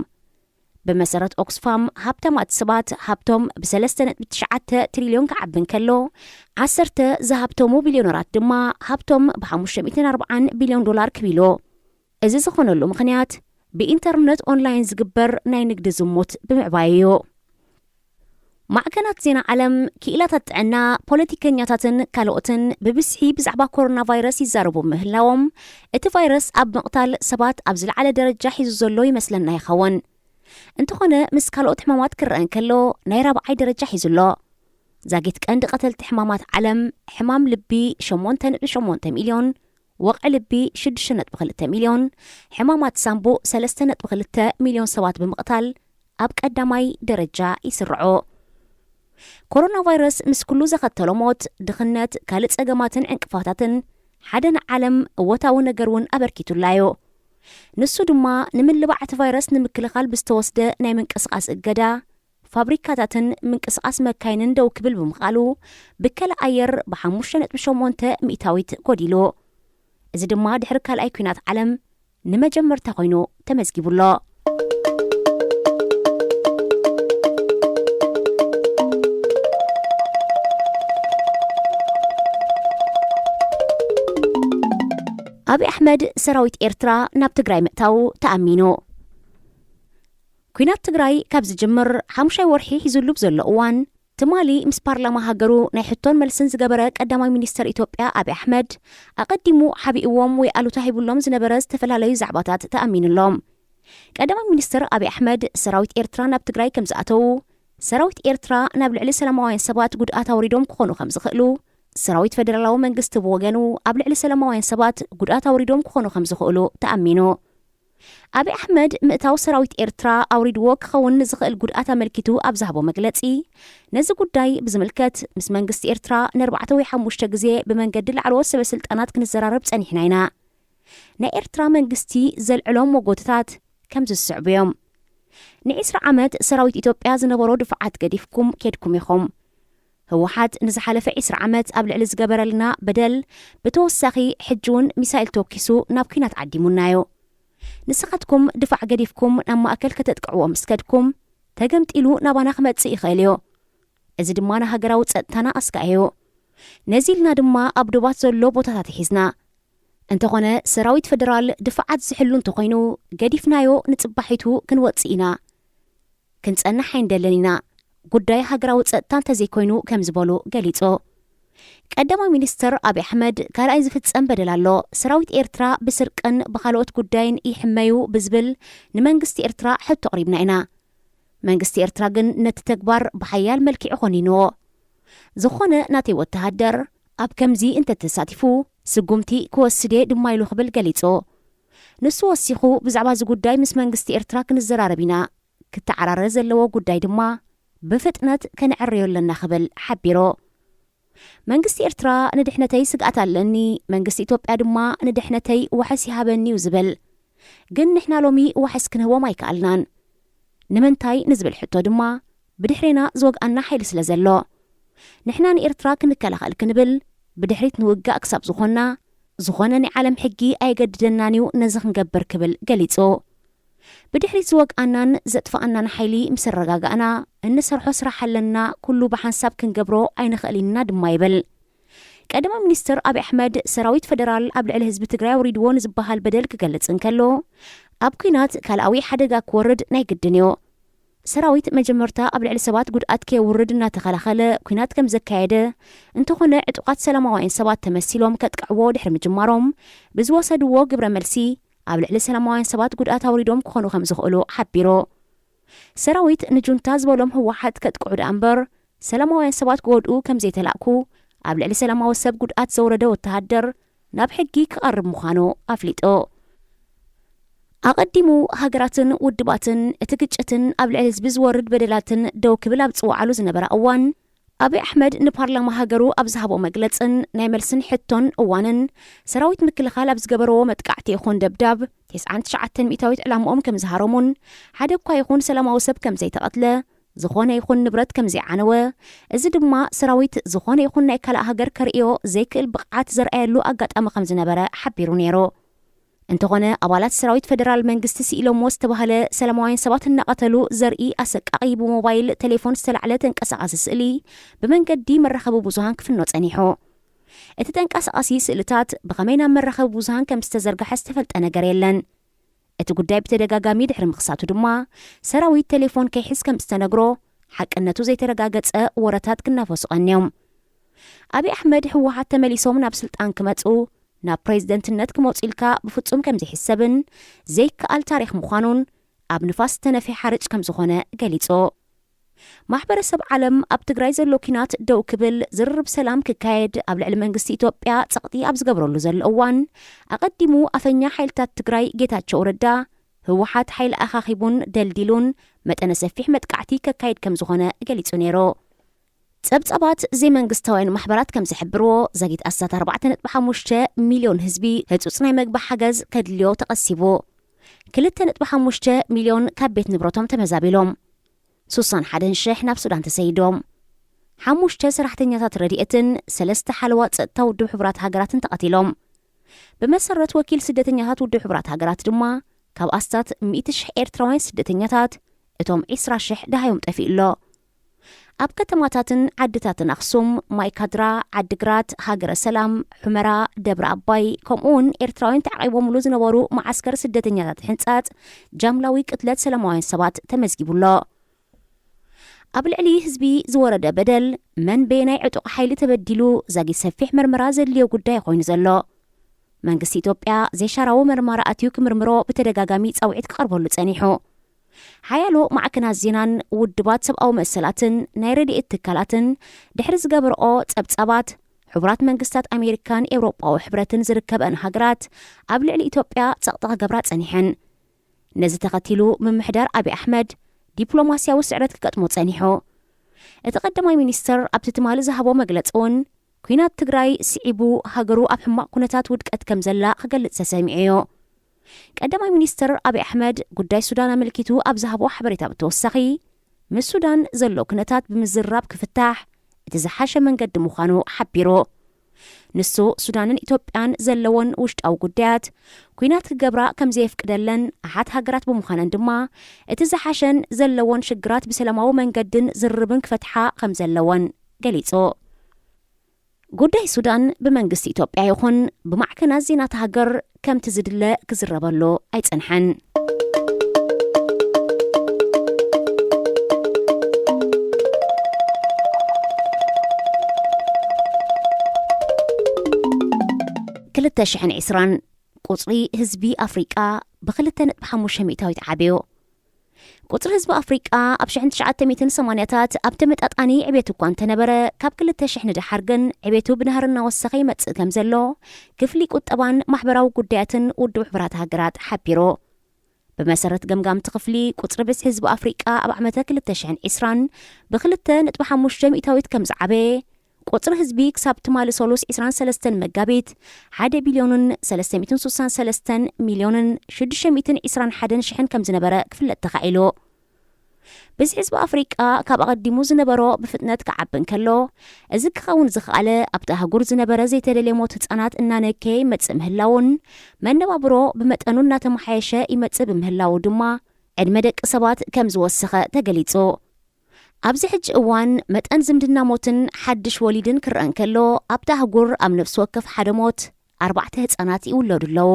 ብመሰረት ኦክስፋም፣ ሃብታማት ሰባት ሃብቶም ብሰለስተ ነጥቢ ትሽዓተ ትሪልዮን ክዓቢ እንከሎ፣ ዓሰርተ ዝሃብተሙ ቢልዮነራት ድማ ሃብቶም ብሓሙሽተ ሚእትን ኣርባዓን ቢልዮን ዶላር ክብ ኢሉ። እዚ ዝኾነሉ ምኽንያት፣ ብኢንተርነት ኦንላይን ዝግበር ናይ ንግዲ ዝሙት ብምዕባይ እዩ። ማዕከናት ዜና ዓለም፣ ክኢላታት ጥዕና፣ ፖለቲከኛታትን ካልኦትን ብብዝሒ ብዛዕባ ኮሮና ቫይረስ ይዛረቡ ምህላዎም፣ እቲ ቫይረስ ኣብ ምቕታል ሰባት ኣብ ዝለዓለ ደረጃ ሒዙ ዘሎ ይመስለና ይኸውን። እንተኾነ፣ ምስ ካልኦት ሕማማት ክረአ እንከሎ፣ ናይ ራብዓይ ደረጃ ሒዙ ኣሎ። ዛጊት ቀንዲ ቀተልቲ ሕማማት ዓለም፣ ሕማም ልቢ ሸሞንተ ነጥቢ ሸሞንተ ሚልዮን፣ ወቕዒ ልቢ ሽዱሽተ ነጥቢ ክልተ ሚልዮን፣ ሕማማት ሳንቡእ ሰለስተ ነጥቢ ክልተ ሚልዮን ሰባት ብምቕታል ኣብ ቀዳማይ ደረጃ ይስርዑ። ኮሮና ቫይረስ ምስ ኩሉ ዘኸተሎ ሞት፣ ድኽነት፣ ካልእ ጸገማትን ዕንቅፋታትን ሓደ ንዓለም እወታዊ ነገር እውን ኣበርኪቱላ እዩ። ንሱ ድማ ንምልባዕ እቲ ቫይረስ ንምክልኻል ብዝተወስደ ናይ ምንቅስቓስ እገዳ፣ ፋብሪካታትን ምንቅስቓስ መካይንን ደው ክብል ብምኽኣሉ፣ ብከላ ኣየር ብሓሙሽተ ነጥቢ ሸሞንተ ሚእታዊት ጎዲሉ። እዚ ድማ ድሕሪ ካልኣይ ኲናት ዓለም ንመጀመርታ ኮይኑ ተመዝጊቡ ኣሎ። ኣብይ ኣሕመድ ሰራዊት ኤርትራ ናብ ትግራይ ምእታው ተኣሚኑ። ኲናት ትግራይ ካብ ዝጅምር ሓሙሻይ ወርሒ ሒዙሉ ብዘሎ እዋን፣ ትማሊ ምስ ፓርላማ ሃገሩ ናይ ሕቶን መልስን ዝገበረ ቀዳማይ ሚኒስተር ኢትዮጵያ ኣብይ ኣሕመድ፣ ኣቐዲሙ ሓቢእዎም ወይ ኣሉታ ሂቡሎም ዝነበረ ዝተፈላለዩ ዛዕባታት ተኣሚኑሎም። ቀዳማይ ሚኒስተር ኣብይ ኣሕመድ፣ ሰራዊት ኤርትራ ናብ ትግራይ ከም ዝኣተዉ፣ ሰራዊት ኤርትራ ናብ ልዕሊ ሰላማውያን ሰባት ጉድኣት ኣውሪዶም ክኾኑ ከም ዝኽእሉ፣ ሰራዊት ፈደራላዊ መንግስቲ ብወገኑ ኣብ ልዕሊ ሰላማውያን ሰባት ጉድኣት ኣውሪዶም ክኾኑ ከም ዝኽእሉ ተኣሚኑ። ኣብይ ኣሕመድ ምእታው ሰራዊት ኤርትራ ኣውሪድዎ ክኸውን ንዝኽእል ጉድኣት ኣመልኪቱ ኣብ ዝሃቦ መግለጺ፣ ነዚ ጉዳይ ብዝምልከት ምስ መንግስቲ ኤርትራ ንኣርባዕተ ወይ ሓሙሽተ ግዜ ብመንገዲ ላዕለዎት ሰበ ስልጣናት ክንዘራረብ ጸኒሕና ኢና። ናይ ኤርትራ መንግስቲ ዘልዕሎም መጎትታት ከምዚ ዝስዕቡ እዮም። ንዒስራ ዓመት ሰራዊት ኢትዮጵያ ዝነበሮ ድፋዓት ገዲፍኩም ኬድኩም ኢኹም። ህወሓት ንዝሓለፈ ዒስራ ዓመት ኣብ ልዕሊ ዝገበረልና በደል ብተወሳኺ ሕጂ እውን ሚሳይል ተወኪሱ ናብ ኲናት ዓዲሙና እዩ። ንስኻትኩም ድፋዕ ገዲፍኩም ናብ ማእከል ከተጥቅዕዎ ምስ ከድኩም፣ ተገምጢሉ ናባና ክመጽእ ይኽእል እዩ። እዚ ድማ ንሃገራዊ ጸጥታና ኣስጋኢ እዩ። ነዚ ኢልና ድማ ኣብ ዶባት ዘሎ ቦታታት ሒዝና። እንተኾነ ሰራዊት ፈደራል ድፋዓት ዝሕሉ እንተኾይኑ፣ ገዲፍናዮ ንጽባሒቱ ክንወጽእ ኢና። ክንጸንሕ ኣይንደልን ኢና። ጉዳይ ሃገራዊ ጸጥታ እንተዘይኮይኑ ከም ዝበሉ ገሊጹ። ቀዳማይ ሚኒስተር ኣብይ ኣሕመድ ካልኣይ ዝፍጸም በደል ኣሎ። ሰራዊት ኤርትራ ብስርቅን ብኻልኦት ጉዳይን ይሕመዩ ብዝብል ንመንግስቲ ኤርትራ ሕቶ ኣቕሪብና ኢና። መንግስቲ ኤርትራ ግን ነቲ ተግባር ብሓያል መልክዑ ኮኒንዎ። ዝኾነ ናተይ ወተሃደር ኣብ ከምዚ እንተተሳቲፉ ስጉምቲ ክወስድ እየ ድማ ኢሉ ክብል ገሊጹ። ንሱ ወሲኹ ብዛዕባ እዚ ጉዳይ ምስ መንግስቲ ኤርትራ ክንዘራረብ ኢና። ክተዓራረ ዘለዎ ጉዳይ ድማ ብፍጥነት ከነዕርዮ ኣለና ክብል ሓቢሩ። መንግስቲ ኤርትራ ንድሕነተይ ስግኣት ኣለኒ፣ መንግስቲ ኢትዮጵያ ድማ ንድሕነተይ ዋሕስ ይሃበኒ እዩ ዝብል። ግን ንሕና ሎሚ ዋሕስ ክንህቦም ኣይከኣልናን። ንምንታይ ንዝብል ሕቶ ድማ ብድሕሬና ዝወግኣና ሓይሊ ስለ ዘሎ። ንሕና ንኤርትራ ክንከላኸል ክንብል ብድሕሪት ንውጋእ ክሳብ ዝኾንና፣ ዝኾነ ናይ ዓለም ሕጊ ኣየገድደናን እዩ ነዚ ክንገብር ክብል ገሊጹ። ብድሕሪት ዝወግኣናን ዘጥፍኣናን ሓይሊ ምስ ኣረጋጋእና፣ እንሰርሖ ስራሕ ኣለና፣ ኩሉ ብሓንሳብ ክንገብሮ ኣይንኽእልን ኢና ድማ ይብል። ቀዳማይ ሚኒስትር ኣብይ ኣሕመድ ሰራዊት ፈደራል ኣብ ልዕሊ ህዝቢ ትግራይ ኣውሪድዎ ንዝበሃል በደል ክገልጽ እንከሎ፣ ኣብ ኲናት ካልኣዊ ሓደጋ ክወርድ ናይ ግድን እዩ። ሰራዊት መጀመርታ ኣብ ልዕሊ ሰባት ጉድኣት ከየውርድ እናተኸላኸለ ኲናት ከም ዘካየደ፣ እንተኾነ ዕጡቓት ሰላማውያን ሰባት ተመሲሎም ከጥቅዕዎ ድሕሪ ምጅማሮም፣ ብዝወሰድዎ ግብረ መልሲ ኣብ ልዕሊ ሰላማውያን ሰባት ጉድኣት ኣውሪዶም ክኾኑ ከም ዝኽእሉ ሓቢሩ። ሰራዊት ንጁንታ ዝበሎም ህወሓት ከጥቅዑ ደኣ እምበር፣ ሰላማውያን ሰባት ክጎድኡ ከም ዘይተላእኩ፣ ኣብ ልዕሊ ሰላማዊ ሰብ ጉድኣት ዘውረደ ወተሃደር ናብ ሕጊ ክቐርብ ምዃኑ ኣፍሊጡ። ኣቐዲሙ ሃገራትን ውድባትን እቲ ግጭትን ኣብ ልዕሊ ህዝቢ ዝወርድ በደላትን ደው ክብል ኣብ ዝጽውዓሉ ዝነበረ እዋን፣ ኣብይ ኣሕመድ ንፓርላማ ሃገሩ ኣብ ዝሃቦ መግለጽን ናይ መልስን ሕቶን እዋንን፣ ሰራዊት ምክልኻል ኣብ ዝገበረዎ መጥቃዕቲ ይኹን ደብዳብ፣ ተስዓን ትሽዓተን ሚእታዊት ዕላምኦም ከም ዝሃረሙን፣ ሓደ እኳ ይኹን ሰላማዊ ሰብ ከም ዘይተቐትለ፣ ዝኾነ ይኹን ንብረት ከም ዘይዓነወ፣ እዚ ድማ ሰራዊት ዝኾነ ይኹን ናይ ካልእ ሃገር ከርእዮ ዘይክእል ብቕዓት ዘርኣየሉ ኣጋጣሚ ከም ዝነበረ ሓቢሩ ነይሩ። እንተኾነ፣ ኣባላት ሰራዊት ፈደራል መንግስቲ ስኢሎምዎ ዝተባህለ ሰላማውያን ሰባት እናቐተሉ ዘርኢ ኣሰቃቒ ብሞባይል ቴሌፎን ዝተላዕለ ተንቀሳቓሲ ስእሊ ብመንገዲ መራኸቢ ብዙሃን ክፍኖ ጸኒሑ። እቲ ተንቀሳቓሲ ስእልታት ብኸመይ ናብ መራኸቢ ብዙሃን ከም ዝተዘርግሐ ዝተፈልጠ ነገር የለን። እቲ ጉዳይ ብተደጋጋሚ ድሕሪ ምኽሳቱ ድማ፣ ሰራዊት ቴሌፎን ከይሕዝ ከም ዝተነግሮ፣ ሓቅነቱ ዘይተረጋገጸ ወረታት ክናፈሱ ቀንዮም። ኣብይ ኣሕመድ ህወሓት ተመሊሶም ናብ ስልጣን ክመጹ፣ ናብ ፕሬዝደንትነት ክመጹ ኢልካ ብፍጹም ከም ዘይሕሰብን ዘይከኣል ታሪኽ ምዃኑን ኣብ ንፋስ ዝተነፍሐ ሓርጭ ከም ዝኾነ ገሊጹ። ማሕበረሰብ ዓለም ኣብ ትግራይ ዘሎ ኲናት ደው ክብል፣ ዝርርብ ሰላም ክካየድ፣ ኣብ ልዕሊ መንግስቲ ኢትዮጵያ ጸቕጢ ኣብ ዝገብረሉ ዘሎ እዋን፣ ኣቐዲሙ ኣፈኛ ሓይልታት ትግራይ ጌታቸው ረዳ፣ ህወሓት ሓይሊ ኣኻኺቡን ደልዲሉን መጠነ ሰፊሕ መጥቃዕቲ ከካይድ ከም ዝኾነ ገሊጹ ነይሩ። ጸብጻባት ዘይመንግስታውያን ማሕበራት ከም ዝሕብርዎ፣ ዘጊት ኣስታት ኣርባዕተ ነጥቢ ሓሙሽተ ሚልዮን ህዝቢ ህጹጽ ናይ መግቢ ሓገዝ ከድልዮ ተቐሲቡ። ክልተ ነጥቢ ሓሙሽተ ሚልዮን ካብ ቤት ንብረቶም ተመዛቢሎም። ሱሳን ሓደን ሽሕ ናብ ሱዳን ተሰይዶም። ሓሙሽተ ሰራሕተኛታት ረድኤትን ሰለስተ ሓለዋ ጸጥታ ውድብ ሕቡራት ሃገራትን ተቐቲሎም። ብመሰረት ወኪል ስደተኛታት ውድብ ሕቡራት ሃገራት ድማ፣ ካብ ኣስታት ሚእቲ ሽሕ ኤርትራውያን ስደተኛታት፣ እቶም ዒስራ ሽሕ ደሃዮም ጠፊኡ ኣሎ። ኣብ ከተማታትን ዓድታትን ኣኽሱም፣ ማይካድራ፣ ዓድግራት፣ ሃገረ ሰላም፣ ሑመራ፣ ደብረ ኣባይ፣ ከምኡ እውን ኤርትራውያን ተዓቒቦምሉ ዝነበሩ መዓስከር ስደተኛታት ሕንጻጽ፣ ጃምላዊ ቅትለት ሰላማውያን ሰባት ተመዝጊቡ ኣሎ። ኣብ ልዕሊ ህዝቢ ዝወረደ በደል፣ መን በየናይ ዕጡቕ ሓይሊ ተበዲሉ፣ ዛጊት ሰፊሕ መርመራ ዘድልዮ ጉዳይ ኮይኑ ዘሎ። መንግስቲ ኢትዮጵያ ዘይሻራዊ መርመራ ኣትዩ ክምርምሮ ብተደጋጋሚ ጻውዒት ክቐርበሉ ጸኒሑ። ሓያሎ ማዕከናት ዜናን ውድባት ሰብኣዊ መሰላትን ናይ ረድኤት ትካላትን ድሕሪ ዝገበርኦ ጸብጻባት፣ ሕቡራት መንግስታት ኣሜሪካን ኤውሮጳዊ ሕብረትን ዝርከበን ሃገራት ኣብ ልዕሊ ኢትዮጵያ ጸቕጢ ክገብራ ጸኒሐን። ነዚ ተኸቲሉ ምምሕዳር ኣብይ ኣሕመድ ዲፕሎማስያዊ ስዕረት ክገጥሞ ጸኒሑ። እቲ ቀዳማይ ሚኒስትር ኣብቲ ትማሊ ዝሃቦ መግለጺ እውን፣ ኲናት ትግራይ ስዒቡ ሃገሩ ኣብ ሕማቕ ኩነታት ውድቀት ከም ዘላ ክገልጽ ተሰሚዑ እዩ። ቀዳማይ ሚኒስትር ኣብይ ኣሕመድ ጉዳይ ሱዳን ኣመልኪቱ ኣብ ዝሃቦ ሓበሬታ ብተወሳኺ፣ ምስ ሱዳን ዘሎ ኩነታት ብምዝርራብ ክፍታሕ እቲ ዝሓሸ መንገዲ ምዃኑ ሓቢሩ። ንሱ ሱዳንን ኢትዮጵያን ዘለወን ውሽጣዊ ጉዳያት ኲናት ክገብራ ከም ዘየፍቅደለን ኣሓት ሃገራት ብምዃነን ድማ፣ እቲ ዝሓሸን ዘለወን ሽግራት ብሰላማዊ መንገድን ዝርርብን ክፈትሓ ከም ዘለወን ገሊጹ። ጉዳይ ሱዳን ብመንግስቲ ኢትዮጵያ ይኹን ብማዕከናት ዜና እታ ሃገር ከምቲ ዝድለ ክዝረበሉ ኣይጸንሐን። ክልተ ሽሕን ዕስራን፣ ቁጽሪ ህዝቢ ኣፍሪቃ ብክልተ ነጥቢ ሓሙሽተ ሚእታዊት ዓብዩ። ቁጽሪ ህዝቢ ኣፍሪቃ ኣብ ሽሕን ትሽዓተ ሚእትን ሰማንያታት ኣብ ተመጣጣኒ ዕቤት እኳ እንተነበረ፣ ካብ ክልተ ሽሕ ንደሓር ግን ዕቤቱ ብናህሪ እናወሰኸ ይመጽእ ከም ዘሎ ክፍሊ ቁጠባን ማሕበራዊ ጉዳያትን ውድብ ሕቡራት ሃገራት ሓቢሩ። ብመሰረት ገምጋምቲ ክፍሊ፣ ቁጽሪ ብዝሒ ህዝቢ ኣፍሪቃ ኣብ ዓመተ ክልተ ሽሕን ዕስራን ብክልተ ነጥቢ ሓሙሽተ ሚእታዊት ከም ዝዓበየ፣ ቁጽሪ ህዝቢ ክሳብ ትማሊ ሰሉስ ዕስራን ሰለስተን መጋቢት ሓደ ቢልዮንን ሰለስተ ሚእትን ስሳን ሰለስተን ሚልዮንን ሽዱሽተ ሚእትን ዕስራን ሓደን ሽሕን ከም ዝነበረ ክፍለጥ ተኻኢሉ። ብዝሒ ህዝቢ ኣፍሪቃ ካብ ኣቐዲሙ ዝነበሮ ብፍጥነት ክዓቢ እንከሎ፣ እዚ ክኸውን ዝኸኣለ ኣብቲ ኣህጉር ዝነበረ ዘይተደልየ ሞት ህጻናት እናነከየ ይመጽእ ምህላውን፣ መነባብሮ ብመጠኑ እናተመሓየሸ ይመጽእ ብምህላዉ ድማ፣ ዕድመ ደቂ ሰባት ከም ዝወሰኸ ተገሊጹ። ኣብዚ ሕጂ እዋን መጠን ዝምድና ሞትን ሓድሽ ወሊድን ክረአ እንከሎ፣ ኣብታ ኣህጉር ኣብ ነፍሲ ወከፍ ሓደ ሞት ኣርባዕተ ህጻናት ይውለዱ ኣለዉ።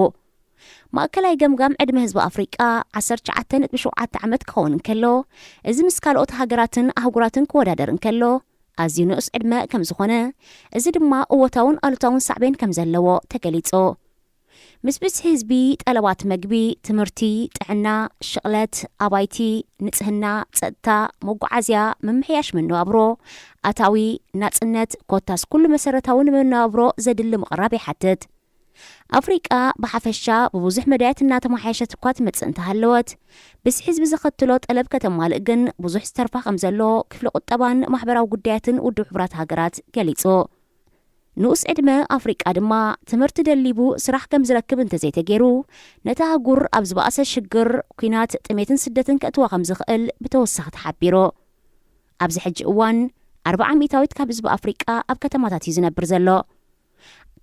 ማእከላይ ገምጋም ዕድመ ህዝቢ ኣፍሪቃ ዓሰርተ ትሽዓተ ነጥቢ ሸውዓተ ዓመት ክኸውን እንከሎ፣ እዚ ምስ ካልኦት ሃገራትን ኣህጉራትን ክወዳደር እንከሎ፣ ኣዝዩ ንኡስ ዕድመ ከም ዝኾነ፣ እዚ ድማ እወታውን ኣሉታውን ሳዕቤን ከም ዘለዎ ተገሊጹ። ምስ ብዝሒ ህዝቢ፣ ጠለባት መግቢ፣ ትምህርቲ፣ ጥዕና፣ ሽቕለት፣ ኣባይቲ፣ ንጽህና፣ ጸጥታ፣ መጓዓዝያ፣ ምምሕያሽ መነባብሮ፣ ኣታዊ፣ ናጽነት፣ ኮታስ ኩሉ መሰረታዊ ንመነባብሮ ዘድሊ ምቕራብ ይሓትት። ኣፍሪቃ ብሓፈሻ ብብዙሕ መዳያት እናተመሓየሸት እኳ ትመጽእ እንተሃለወት፣ ብዝሒ ህዝቢ ዘኸትሎ ጠለብ ከተማልእ ግን ብዙሕ ዝተርፋ ከም ዘሎ ክፍሊ ቁጠባን ማሕበራዊ ጉዳያትን ውድብ ሕቡራት ሃገራት ገሊጹ። ንኡስ ዕድመ ኣፍሪቃ ድማ ትምህርቲ ደሊቡ ስራሕ ከም ዝረክብ እንተዘይተገይሩ፣ ነታ ኣህጉር ኣብ ዝበኣሰ ሽግር፣ ኲናት፣ ጥሜትን ስደትን ከእትዋ ከም ዝኽእል ብተወሳኺ ተሓቢሩ። ኣብዚ ሕጂ እዋን ኣርብዓ ሚእታዊት ካብ ህዝቢ ኣፍሪቃ ኣብ ከተማታት እዩ ዝነብር ዘሎ።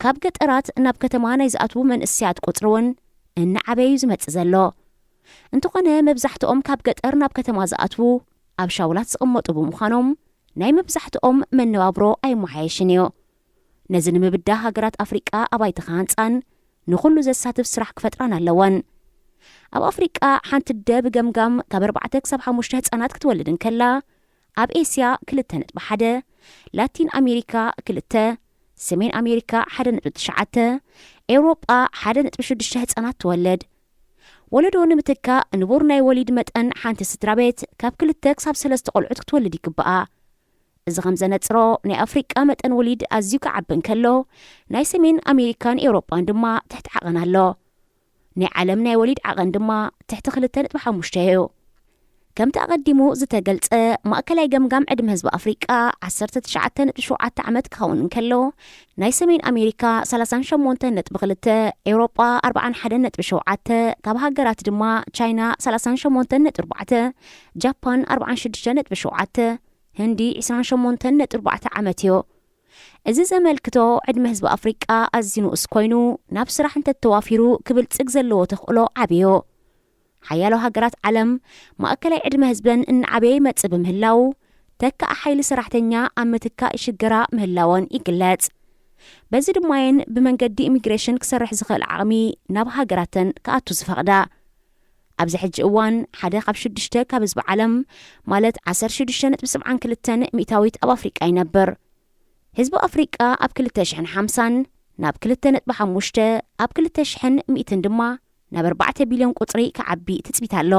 ካብ ገጠራት ናብ ከተማ ናይ ዝኣትዉ መንእሰያት ቁጽሪ እውን እናዓበየ እዩ ዝመጽእ ዘሎ። እንተኾነ መብዛሕትኦም ካብ ገጠር ናብ ከተማ ዝኣትዉ ኣብ ሻውላት ዝቕመጡ ብምዃኖም ናይ መብዛሕትኦም መነባብሮ ኣይመሓየሽን እዩ። ነዚ ንምብዳህ ሃገራት ኣፍሪቃ ኣባይቲ ክሃንጻን ንኹሉ ዘሳትፍ ስራሕ ክፈጥራን ኣለወን። ኣብ ኣፍሪቃ ሓንቲ ኣደ ብገምጋም ካብ ኣርባዕተ ክሳብ ሓሙሽተ ህጻናት ክትወልድ እንከላ፣ ኣብ ኤስያ ክልተ ነጥቢ ሓደ፣ ላቲን ኣሜሪካ ክልተ፣ ሰሜን ኣሜሪካ ሓደ ነጥቢ ትሽዓተ፣ ኤውሮጳ ሓደ ነጥቢ ሽዱሽተ ህጻናት ትወልድ። ወለዶ ንምትካእ ንቡር ናይ ወሊድ መጠን ሓንቲ ስድራ ቤት ካብ ክልተ ክሳብ ሰለስተ ቆልዑት ክትወልድ ይግብኣ። እዚ ከም ዘነጽሮ፣ ናይ ኣፍሪቃ መጠን ወሊድ ኣዝዩ ክዓቢ እንከሎ፣ ናይ ሰሜን ኣሜሪካን ኤውሮጳን ድማ ትሕቲ ዓቐን ኣሎ። ናይ ዓለም ናይ ወሊድ ዓቐን ድማ ትሕቲ ክልተ ነጥቢ ሓሙሽተ እዩ። ከምቲ ኣቐዲሙ ዝተገልጸ፣ ማእከላይ ገምጋም ዕድመ ህዝቢ ኣፍሪቃ ዓሰርተ ትሽዓተ ነጥቢ ሸውዓተ ዓመት ክኸውን እንከሎ፣ ናይ ሰሜን ኣሜሪካ ሰላሳን ሸሞንተን ነጥቢ ክልተ፣ ኤውሮጳ ኣርባዓን ሓደን ነጥቢ ሸውዓተ፣ ካብ ሃገራት ድማ ቻይና ሰላሳን ሸሞንተን ነጥቢ ኣርባዕተ፣ ጃፓን ኣርባዓን ሽዱሽተ ነጥቢ ሸውዓተ፣ ህንዲ ዕስራን ሸሞንተን ነጥቢ ኣርባዕተ ዓመት እዩ። እዚ ዘመልክቶ፣ ዕድመ ህዝቢ ኣፍሪቃ ኣዝዩ ንኡስ ኮይኑ፣ ናብ ስራሕ እንተተዋፊሩ ክብልጽግ ዘለዎ ተኽእሎ ዓቢ እዩ። ሓያሎ ሃገራት ዓለም ማእከላይ ዕድመ ህዝበን እናዓበየ ይመጽእ ብምህላው፣ ተካእ ሓይሊ ሰራሕተኛ ኣብ ምትካእ ይሽገራ ምህላወን ይግለጽ። በዚ ድማየን ብመንገዲ ኢሚግሬሽን ክሰርሕ ዝኽእል ዓቕሚ ናብ ሃገራተን ክኣቱ ዝፈቕዳ። ኣብዚ ሕጂ እዋን ሓደ ካብ ሽዱሽተ ካብ ህዝቢ ዓለም፣ ማለት ዓሰርተ ሽዱሽተ ነጥቢ ሰብዓን ክልተን ሚእታዊት ኣብ ኣፍሪቃ ይነብር። ህዝቢ ኣፍሪቃ ኣብ ክልተ ሽሕን ሓምሳን ናብ ክልተ ነጥቢ ሓሙሽተ፣ ኣብ ክልተ ሽሕን ሚእትን ድማ ናብ ኣርባዕተ ቢልዮን ቁጽሪ ክዓቢ ትጽቢት ኣሎ።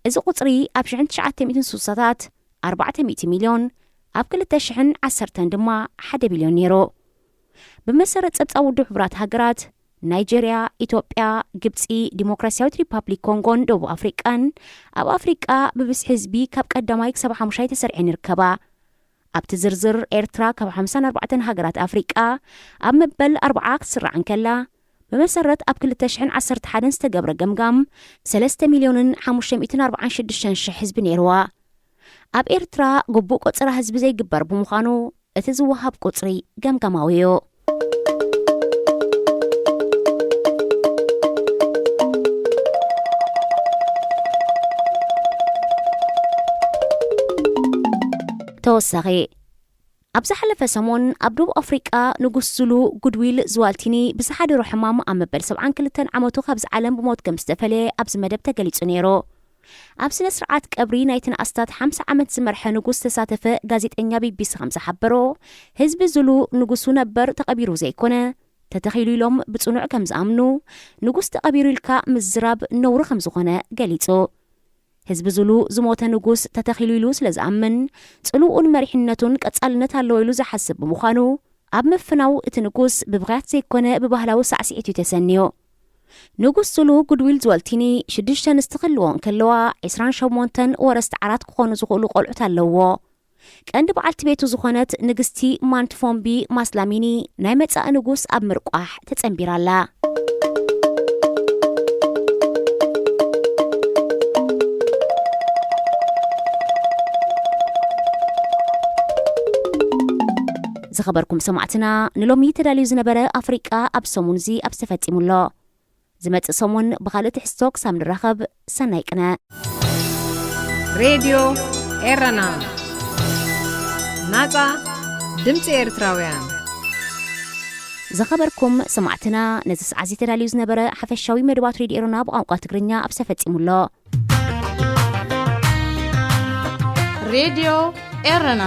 እዚ ቁጽሪ ኣብ ሽሕን ትሽዓተ ሚእትን ስሳታት ኣርባዕተ ሚእቲ ሚልዮን፣ ኣብ ክልተ ሽሕን ዓሰርተን ድማ ሓደ ቢልዮን ነይሩ። ብመሰረት ጸብጻብ ውድብ ሕቡራት ሃገራት፣ ናይጀርያ፣ ኢትዮጵያ፣ ግብጺ፣ ዲሞክራሲያዊት ሪፓብሊክ ኮንጎን ደቡብ ኣፍሪቃን ኣብ ኣፍሪቃ ብብዝሒ ህዝቢ ካብ ቀዳማይ ክሳብ ሓሙሻይ ተሰሪዐን ይርከባ። ኣብቲ ዝርዝር፣ ኤርትራ ካብ ሓምሳን ኣርባዕተን ሃገራት ኣፍሪቃ ኣብ መበል ኣርብዓ ክትስራዕ እንከላ፣ ብመሰረት ኣብ ክልተ ሽሕን ዓሰርተ ሓደን ዝተገብረ ገምጋም፣ ሰለስተ ሚልዮንን ሓሙሽተ ሚእትን ኣርባዓን ሽዱሽተን ሽሕ ህዝቢ ነይርዋ። ኣብ ኤርትራ ግቡእ ቆጸራ ህዝቢ ዘይግበር ብምዃኑ፣ እቲ ዝወሃብ ቁጽሪ ገምጋማዊ እዩ። ተወሳኺ፣ ኣብ ዝሓለፈ ሰሙን ኣብ ደቡብ ኣፍሪቃ ንጉስ ዙሉ ጉድዊል ዝዋልቲኒ ብዝሓደሮ ሕማም ኣብ መበል ሰብዓን ክልተን ዓመቱ ካብዚ ዓለም ብሞት ከም ዝተፈለየ ኣብዚ መደብ ተገሊጹ ነይሩ። ኣብ ስነ ስርዓት ቀብሪ ናይተን ኣስታት ሓምሳ ዓመት ዝመርሐ ንጉስ ዝተሳተፈ ጋዜጠኛ ቢቢሲ ከም ዝሓበሮ፣ ህዝቢ ዙሉ ንጉሱ ነበር ተቐቢሩ ዘይኮነ፣ ተተኺሉ ኢሎም ብጽኑዕ ከም ዝኣምኑ፣ ንጉስ ተቐቢሩ ኢልካ ምዝራብ ነውሪ ከም ዝኾነ ገሊጹ። ህዝቢ ዙሉ ዝሞተ ንጉስ ተተኺሉ ኢሉ ስለ ዝኣምን፣ ጽልኡን መሪሕነቱን ቀጻልነት ኣለዎ ኢሉ ዝሓስብ ብምዃኑ፣ ኣብ ምፍናው እቲ ንጉስ ብብኽያት ዘይኮነ ብባህላዊ ሳዕስዒት እዩ ተሰንዩ። ንጉስ ዙሉ ጉድዊል ዝወልቲኒ ሽዱሽተ ኣንስቲ ክህልዎ እንከለዋ፣ ዕስራን ሸሞንተን ወረስቲ ዓራት ክኾኑ ዝኽእሉ ቆልዑት ኣለዎ። ቀንዲ በዓልቲ ቤቱ ዝኾነት ንግስቲ ማንትፎምቢ ማስላሚኒ ናይ መጻኢ ንጉስ ኣብ ምርቋሕ ተጸንቢራ ኣላ። ዝኸበርኩም ሰማዕትና፣ ንሎሚ ተዳልዩ ዝነበረ ኣፍሪቃ ኣብ ሰሙን እዚ ኣብዚ ተፈጺሙ ኣሎ። ዝመጽእ ሰሙን ብኻልእ ትሕዝቶ ክሳብ ንራኸብ፣ ሰናይ ቅነ። ሬድዮ ኤረና፣ ናጻ ድምጺ ኤርትራውያን። ዝኸበርኩም ሰማዕትና፣ ነዚ ሰዓት እዚ ተዳልዩ ዝነበረ ሓፈሻዊ መደባት ሬድዮ ኤረና ብቋንቋ ትግርኛ ኣብዚ ተፈጺሙ ኣሎ። ሬድዮ ኤረና።